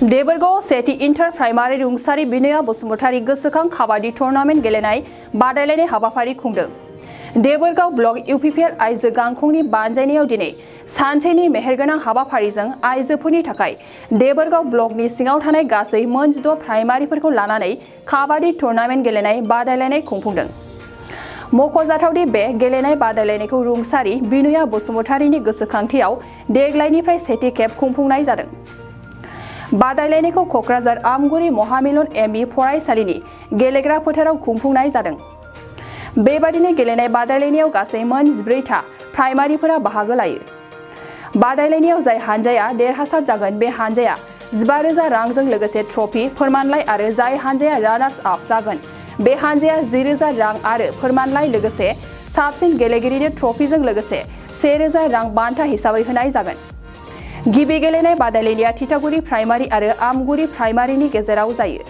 देबरगाव सेथि inter primary रुंसारि बिनया बसुमतारी गोसोखां काबादि टुर्नामेन्ट गेलेनाय बादायलायनाय हाबाफारि खुंदों। देबरगाव ब्लक इउपिपिएल आइजो गांखंनि बानजायनायाव दिनै सानसेनि मेहेरगोनां हाबाफारिजों आइजोफोरनि थाखाय देबरगाव ब्लकनि सिङाव थानाय गासै मोन 6 प्राइमारिफोरखौ लानानै काबादि टुर्नामेन्ट गेलेनाय बादायलायनाय खुंफुंदों। मख'जाथावदि बे गेलेनाय बादायलायनायखौ रुंसारि बिनया बसुमतारीनि गोसोखांथियाव देग्लायनिफ्राय सेथि खेब खुंफुंनाय जादों। बादायलायनायखौ क'क्राझार आमगुरि महामिलन एमइ फरायसालिनि गेलेग्रा फोथाराव खुंफुंनाय जादों। बेबादिनो गेलेनाय बादायलायनायाव गासै मोन 14था प्राइमारिफोरा बाहागो लायो। बादायलायनायाव जाय हानजाया देरहासार जागोन बे हानजाया 15,000 रांजों लोगोसे ट्रफी फोरमानलाइ आरो जाय हानजाया रानार्स आप जागोन बे हानजाया 10,000 रां आरो फोरमानलाइ लोगोसे साबसिन गेलेगिरिनो ट्रफीजों लोगोसे 1,000 रां बान्था हिसाबै होनाय जागोन। गिबि गेलेनाय बादायलायनाया तितागुरि प्राइमारि आरो आमगुरि प्राइमारिनि गेजेराव जायो।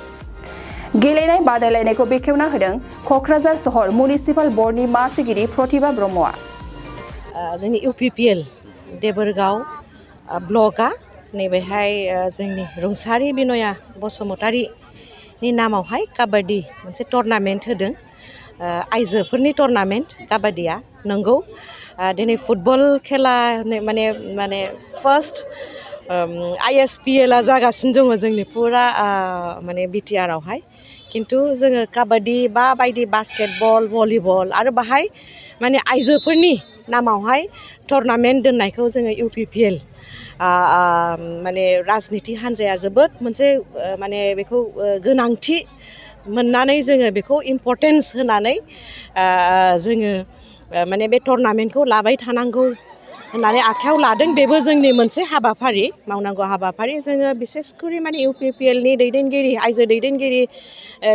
गेलेनाय बादायलायनायखौ बेखेवना होदों क'क्राझार सहर म्युनिसिपाल बर्डनि मासिगिरि प्रतिभा ब्रह्मआ। जोंनि इउपिपिएल देबरगाव ब्लकआ नैबेहाय जोंनि रुंसारि बिनया बसुमतारीनि नामावहाय काबादि मोनसे टुर्नामेन्ट होदों। आइजोफोरनि टुर्नामेन्ट काबादिया नंगौ दिनै फुटबल खेला माने फार्स्ट आइएसपिएलआ जागासिनो दङ जोंनि फुरा माने बिटिआरआवहाय, खिन्थु जोङो काबादि बा बायदि बास्केटबल भलिबल आरो बाहाय माने आइजोफोरनि नामावहाय टुर्नामेन्ट दोननायखौ जोङो इउपिपिएल माने राजनिति हान्जाया जोबोद मोनसे माने बेखौ गोनांथि मोननानै जोङो बेखौ इम्परटेन्स होनानै जोङो माने बे टुर्नामेन्टखौ लाबाय थानांगौ होननानै आखायाव लादों। बेबो जोंनि मोनसे हाबाफारि मावनांगौ हाबाफारि। जोङो बिसेसकरि माने इउपिपिएलनि दैदेनगिरि आइजो दैदेनगिरि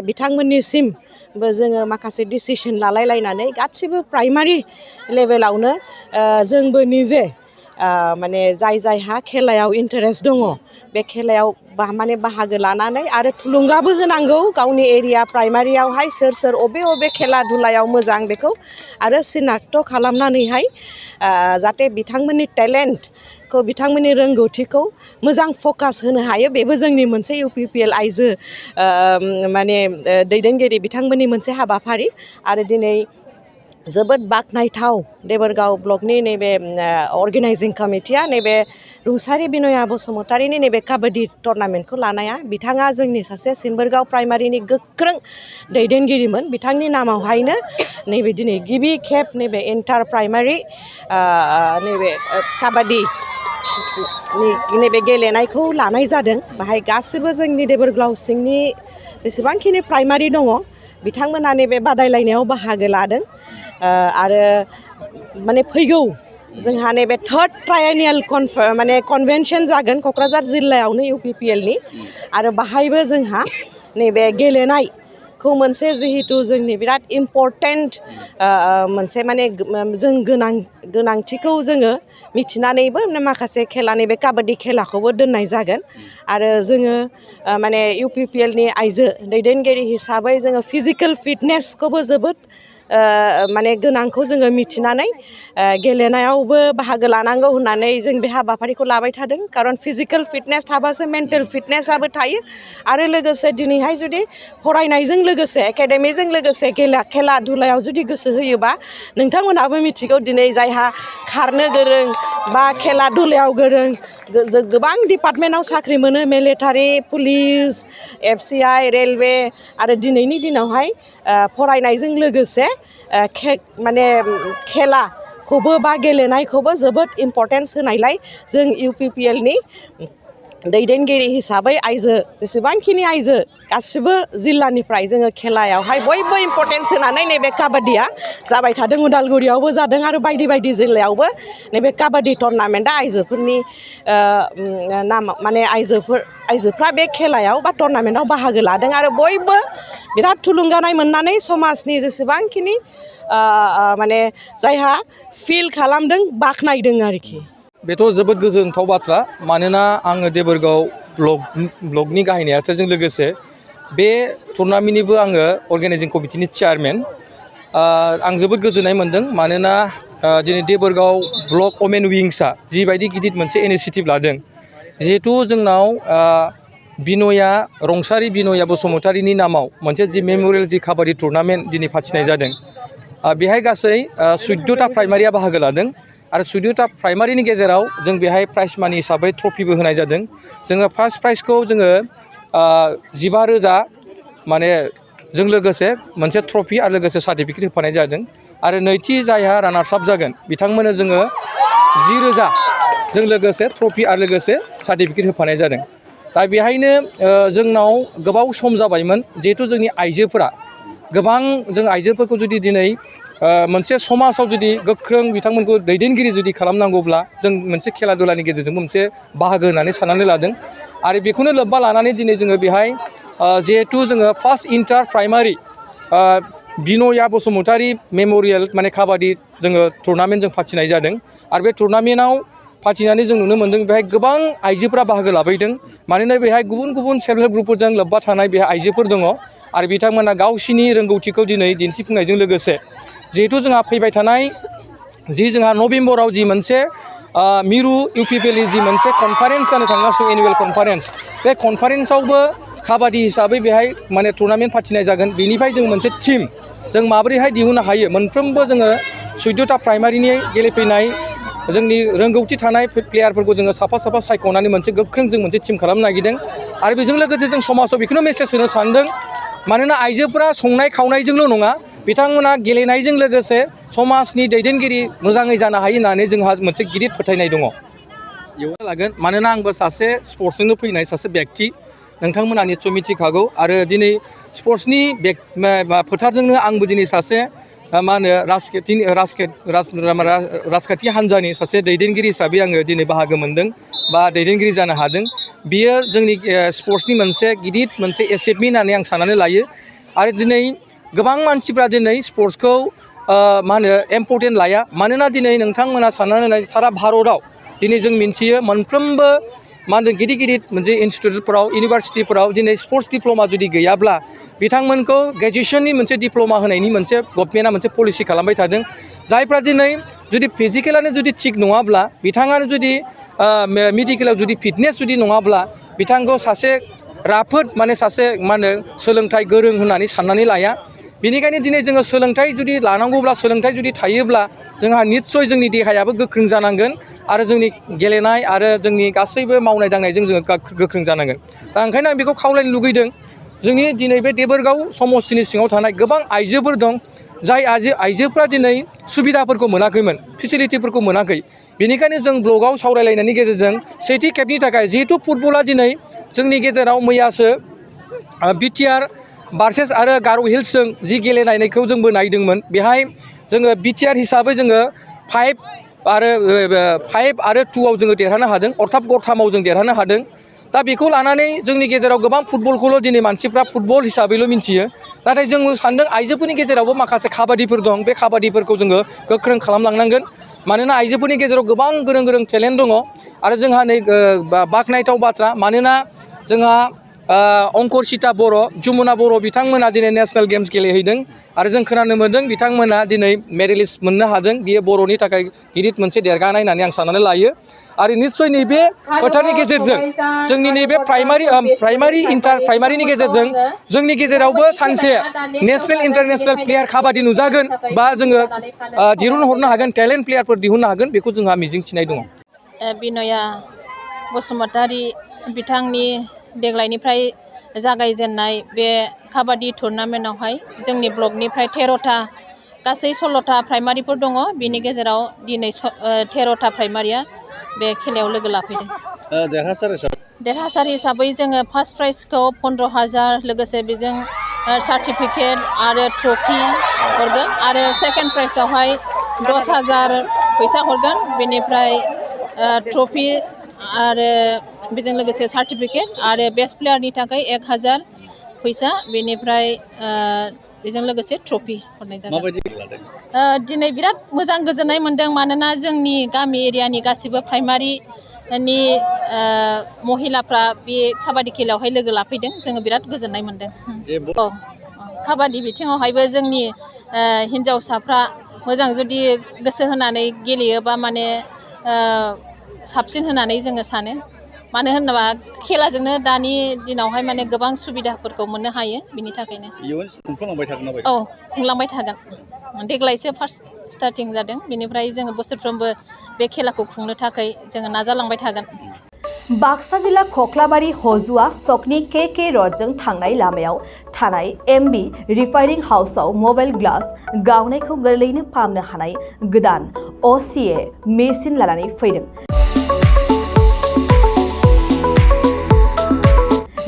बिथांमोननिसिमबो जोङो माखासे डिसिसन लालायलायनानै गासिबो प्राइमारि लेभेलावनो जोंबो निजे माने जायहा खेलायाव इन्टारेस्ट दङ बे खेलायाव माने बाहागो लानानै आरो थुलुंगाबो होनांगौ गावनि एरिया प्राइमारियावहाय सोर सोर अबे खेला दुलायाव मोजां बेखौ आरो सिनाक्ट खालामनानैहाय जाहाथे बिथांमोननि टेलेन्टखौ बिथांमोननि रोंगौथिखौ मोजां फकास होनो हायो। बेबो जोंनि मोनसे इउपिपिएल आइजो माने दैदेनगिरि बिथांमोननि मोनसे हाबाफारि। आरो दिनै जोबोद बाख्नायथाव देबरगाव ब्लकनि नैबे अर्गेनाइजिं कमिटिया नैबे रुंसारि बिनया बसुमतारीनि नैबे काबादि टुर्नामेन्टखौ लानाया। बिथाङा जोंनि सासे सिम्बोरगाव प्राइमारिनि गोख्रों दैदेनगिरिमोन। बिथांनि नामावहायनो नैबे दिनै गिबि खेब नैबे इन्टार प्राइमारि नैबे काबादि नैबे गेलेनायखौ लानाय जादों। बाहाय गासिबो जोंनि देबरगाव सिंनि जेसेबांखिनि प्राइमारि दङ बिथांमोना नैबे बादायलायनायाव बाहागो लादों। आरो माने फैगौ जोंहा नैबे 3rd ट्राइएनियेल माने कनभेनसन जागोन क'क्राझार जिल्लायावनो इउपिपिएलनि। आरो बाहायबो जोंहा नैबे गेलेनायखौ मोनसे जिहेथु जोंनि बिराद इम्परटेन्ट मोनसे माने जों गोनांथिखौ जोङो मिथिनानैबो माखासे खेला नैबे काबादि खेलाखौबो दोननाय जागोन। आरो जोङो माने इउपिपिएलनि आइजो दैदेनगिरि हिसाबै जोङो फिजिकेल फिटनेसखौबो जोबोद माने गोनांखौ जोङो मिथिनानै गेलेनायावबो बाहागो लानांगौ होननानै जों बे हाबाफारिखौ लाबाय थादों। खारन फिजिकेल फिटनेस थाबासो मेन्टेल फिटनेसआबो थायो। आरो लोगोसे दिनैहाय जुदि फरायनायजों लोगोसे एकाडेमिजों लोगोसे खेला दुलायाव जुदि गोसो होयोबा नोंथांमोनहाबो मिथिगौ दिनै जायहा खारनो गोरों बा खेला दुलायाव गोरों गोबां डिपार्टमेन्टआव साख्रि मोनो, मिलिटारि, पुलिस, एफसिआइ, रेलवे। आरो दिनैनि दिनावहाय फरायनायजों लोगोसे माने खेलाखौबो बा गेलेनायखौबो जोबोद इम्परटेन्स होनायलाय जों इउपिपिएलनि दैदेनगिरि हिसाबै आइजो जेसेबांखिनि आइजो गासिबो जिल्लानिफ्राय जोङो खेलायावहाय बयबो इम्परटेन्स होनानै नैबे काबादिया जाबाय थादों। उदालगुरियावबो जादों आरो बायदि बायदि जिल्लायावबो नैबे काबादि टुर्नामेन्टआ आइजोफोरनि नामाव माने आइजोफ्रा बे खेलायाव बा टुर्नामेन्टआव बाहागो लादों। आरो बयबो बिराद थुलुंगानाय मोननानै समाजनि जेसेबांखिनि माने जायहा फिल खालामदों बाख्नायदों आरोखि। बेथ' जोबोद गोजोनथाव बाथ्रा। मानोना आङो देबरगाव ब्लकनि गाहाय नेहाथारजों लोगोसे बे टुर्नामेन्टनिबो आङो अर्गेनाइजिं कमिटिनि चेयारमेन। आं जोबोद गोजोननाय मोन्दों। मानोना दिनै देबरगाव ब्लक वमेन विंसआ जिबायदि गिदिर मोनसे इनिशिएटिभ लादों, जिहेथु जोंनाव बिनया रंसारि बिनया बसुमतारिनि नामाव मोनसे जि मेमरियेल जि काबाडि टुर्नामेन्ट दिनै फाथिनाय जादों बेहाय गासै 14टा प्राइमारिया बाहागो लादों आरो 14टा प्राइमारिनि गेजेराव जों बेहाय प्राइज मानि हिसाबै ट्रफिबो होनाय जादों जोङो फार्स्ट प्राइजखौ जोङो 15,000 माने जों लोगोसे मोनसे ट्रफि आरो लोगोसे सार्टिफिकेट होफानाय जादों आरो नैथि जायहा रानार्स आप जागोन बिथांमोननो जोङो 10,000 जों लोगोसे ट्रफि आरो लोगोसे सार्टिफिकेट होफानाय जादों दा बेहायनो जोंनाव गोबाव सम जाबायमोन जिहेथु जोंनि आइजोफोरा गोबां जों आइजोफोरखौ जुदि दिनै मोनसे समाजाव जुदि गोख्रों बिथांमोनखौ दैदेनगिरि जुदि खालामनांगौब्ला जों मोनसे खेला दुलानि गेजेरजों मोनसे बाहागो होननानै साननानै लादों आरो बेखौनो लोब्बा लानानै दिनै जोङो बेहाय जिहेथु जोङो first inter primary Binaya Basumatary memorial माने काबाडि जोङो टुर्नामेन्ट जों फाथिनाय जादों आरो बे टुर्नामेन्टआव फाथिनानै जों नुनो मोन्दों बेहाय गोबां आइजोफोरा बाहागो लाफैदों मानोना बेहाय गुबुन गुबुन सेल्फ हेल्प ग्रुपफोरजों लोब्बा थानाय बेहाय आइजोफोर दङ आरो बिथांमोना गावसिनि रोंगौथिखौ दिनै दिन्थिफुंनायजों लोगोसे जिहेथु जोंहा फैबाय थानाय जि जोंहा नभेम्बराव जि मोनसे मिरु इउपिपिएलनि जि मोनसे कनफारेन्स जानो थांगासिनो एनुवेल कनफारेन्स बे कनफारेन्सआवबो काबाडि हिसाबै बेहाय माने टुर्नामेन्ट फाथिनाय जागोन बेनिफ्राय जों मोनसे टिम जों माबोरैहाय दिहुननो हायो मोनफ्रोमबो जोङो 14टा प्राइमारिनि गेलेफैनाय जोंनि रोंगौथि थानाय प्लेयारफोरखौ जोङो साफा साफा सायख'नानै मोनसे गोख्रों जों मोनसे टिम खालामनो नागिरदों आरो बेजों लोगोसे जों समाजाव बेखौनो मेसेज होनो सानदों मानोना आइजोफोरा संनाय खावनायजोंल' नङा बिथांमोना गेलेनायजों लोगोसे समाजनि दैदेनगिरि मोजाङै जानो हायो होननानै जोंहा मोनसे गिदिर फोथायनाय दङ इयुनाव लागोन मानोना आंबो सासे स्पर्ट्सजोंनो फैनाय सासे व्यक्ति नोंथांमोना निस्सय मिथिखागौ आरो दिनै स्पर्ट्सनि फोथारजोंनो आंबो दिनै सासे मा होनो राजखान्थि हान्जानि सासे दैदेनगिरि हिसाबै आङो दिनै बाहागो मोनदों बा दैदेनगिरि जानो हादों बियो जोंनि स्पर्ट्सनि मोनसे गिदिर मोनसे एचिभमेन्ट होननानै आं साननानै लायो आरो दिनै गोबां मानसिफ्रा दिनै स्पर्ट्सखौ मा होनो इम्परटेन्ट लाया मानोना दिनै नोंथांमोना साननानै नाय सारा भारतआव दिनै जों मिन्थियो मोनफ्रोमबो मा होनदों गिदिर गिदिर मोनसे इनस्टिटिउटफोराव इउनिभारसिटिफोराव दिनै स्पर्ट्स डिप्ल'मा जुदि गैयाब्ला बिथांमोनखौ ग्रेजुवेसननि मोनसे डिप्ल'मा होनायनि मोनसे गभर्नमेन्टआ मोनसे पलिसि खालामबाय थादों जायफ्रा दिनै जुदि फिजिकेलानो जुदि थिग नङाब्ला बिथाङानो जुदि मेडिकेलाव जुदि फिटनेस जुदि नङाब्ला बिथांखौ सासे राफोद माने सासे मा होनो सोलोंथाइ गोरों होननानै साननानै लाया बेनिखायनो दिनै जोङो सोलोंथाइ जुदि लानांगौब्ला सोलोंथाइ जुदि थायोब्ला जोंहा निस्सय जोंनि देहायाबो गोख्रों जानांगोन आरो जोंनि गेलेनाय आरो जोंनि गासैबो मावनाय दांनायजों जोङो गोख्रों जानांगोन दा ओंखायनो आं बेखौ खावलायनो लुगैदों जोंनि दिनै बे देबोरगाव समस्तिनि सिङाव थानाय गोबां आइजोफोर दं जाय आइजोफ्रा दिनै सुबिदाफोरखौ मोनाखैमोन फेसिलिटिफोरखौ मोनाखै बेनिखायनो जों ब्लगाव सावरायलायनायनि गेजेरजों सेथि खेबनि थाखाय जिहेथु फुटबला दिनै जोंनि गेजेराव मैयासो बिटिआर भार्सेस आरो गार' हिल्सजों जि गेलेनायखौ जोंबो नायदोंमोन बेहाय जोङो बिटिआर हिसाबै जोङो 5 आरो 2आव जोङो देरहानो हादों अर्थात गरथामाव जों देरहानो हादों दा बेखौ लानानै जोंनि गेजेराव गोबां फुटबलखौल' दिनै मानसिफ्रा फुटबल हिसाबैल' मिन्थियो नाथाय जों सानदों आइजोफोरनि गेजेरावबो माखासे काबादिफोर दं बे काबादिफोरखौ जोङो गोख्रों खालामलांनांगोन मानोना आइजोफोरनि गेजेराव गोबां गोरों गोरों टेलेन्ट दङ आरो जोंहा नै बाख्नायथाव बाथ्रा मानोना जोंहा अंकुरसिता बर' जमुना बर' बिथांमोना दिनै नेशनेल गेम्स गेलेहैदों आरो जों खोनानो मोन्दों बिथांमोना दिनै मेडेलिस्ट मोननो हादों बियो बर'नि थाखाय गिदिर मोनसे देरगानाय होननानै आं साननानै लायो आरो निस्सय नैबे फोथारनि गेजेरजों जोंनि नैबे इन्टार प्राइमारिनि गेजेरजों जोंनि गेजेरावबो सानसे नेशनेल इन्टारनेशनेल प्लेयार काबादि नुजागोन बा जोङो दिहुनहरनो हागोन टेलेन्ट प्लेयारफोर दिहुननो हागोन बेखौ जोंहा मिजिंथिनाय दङ बिनया बसुमतारि बिथांनि देग्लायनिफ्राय जागायजेननाय बे काबादि टुर्नामेन्टआवहाय जोंनि ब्लकनिफ्राय 13टा गासै 16टा प्राइमारिफोर दङ बिनि गेजेराव दिनै 13टा प्राइमारिया बे खेलायाव लोगो लाफैदों देरहासार हिसाबै जोङो फार्स्ट प्राइजखौ 15,000 लोगोसे बेजों सार्टिफिकेट आरो ट्रफि हरगोन आरो सेकेन्ड प्राइजआवहाय 10,000 फैसा हरगोन बेनिफ्राय ट्रफि आरो बेजों लोगोसे सार्टिफिकेट आरो बेस्ट प्लेयारनि थाखाय 1,000 फैसा बेनिफ्राय बेजों लोगोसे ट्रफि हरनाय जागोन दिनै बिराद मोजां गोजोननाय मोन्दों मानोना जोंनि गामि एरियानि गासिबो प्राइमारिनि महिलाफ्रा बे काबादि खेलायावहाय लोगो लाफैदों जोङो बिराद गोजोननाय मोन्दों काबादि बिथिङावहायबो जोंनि हिन्जावसाफ्रा मोजां जुदि गोसो होनानै गेलेयोबा माने साबसिन होननानै जोङो सानो मानो होनोबा खेलाजोंनो दानि दिनावहाय माने गोबां सुबिदाफोरखौ मोननो हायो बिनि थाखायनो इयुन खुंलांबाय थागोन नाबायदि? औ खुंलांबाय थागोन देग्लायसो फार्स्ट स्टार्टिं जादों बेनिफ्राय जोङो बोसोरफ्रोमबो बे खेलाखौ खुंनो थाखाय जोङो नाजालांबाय थागोन। बाक्सा जिल्ला खख्लाबारि हजुआ सकनि के रडजों थांनाय लामायाव थानाय एमबि रिफाइनिं हाउसआव मबाइल ग्लास गावनायखौ गोरलैयैनो फाहामनो हानाय गोदान असिए मेसिन लानानै फैदों।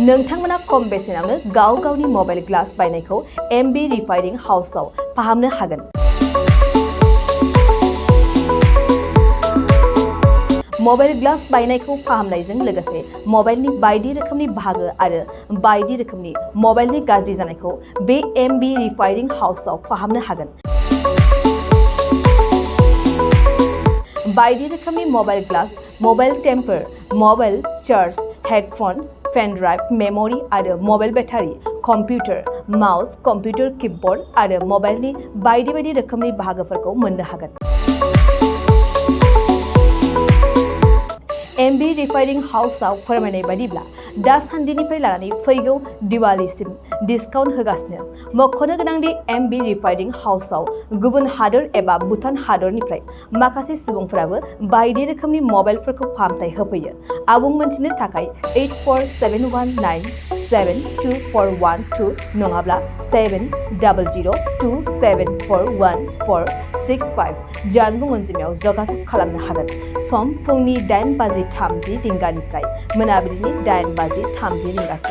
नोंथांमोना खम बेसेनावनो गाव गावनि मबाइल ग्लास बायनायखौ एमबि रिफाइनिं हाउसआव फाहामनो हागोन। मबाइल ग्लास बायनायखौ फाहामनायजों लोगोसे मबाइलनि बायदि रोखोमनि बाहागो आरो बायदि रोखोमनि मबाइलनि गाज्रि जानायखौ बे एमबि रिफाइनिं हाउसआव फाहामनो हागोन। बायदि रोखोमनि mobile glass, mobile temper, mobile charge, headphone, pen drive, memory आरो mobile battery, computer, mouse, computer keyboard आरो मबाइलनि बायदि रोखोमनि बाहागोफोरखौ मोननो हागोन। एमबि रिफाइनिं हाउसआव फोरमायनाय बायदिब्ला दासान्दिनिफ्राय लानानै फैगौ दिवालीसिम डिसकाउन्ट होगासिनो। मख'नो गोनांदि एमबि रिफाइनिं हाउसआव गुबुन हादोर एबा भुटान हादरनिफ्राय माखासे सुबुंफोराबो बायदि रोखोमनि मबाइलफोरखौ फाहामथाय होफैयो। आबुं मोनथिनो थाखाय 8471972412 नङाब्ला 7002741465 जानबुं अनजिमायाव जगाजग खालामनो हागोन। सम फुंनि 8:30 रिंगानिफ्राय मोनाबिलिनि 8:30 रिंगासिम।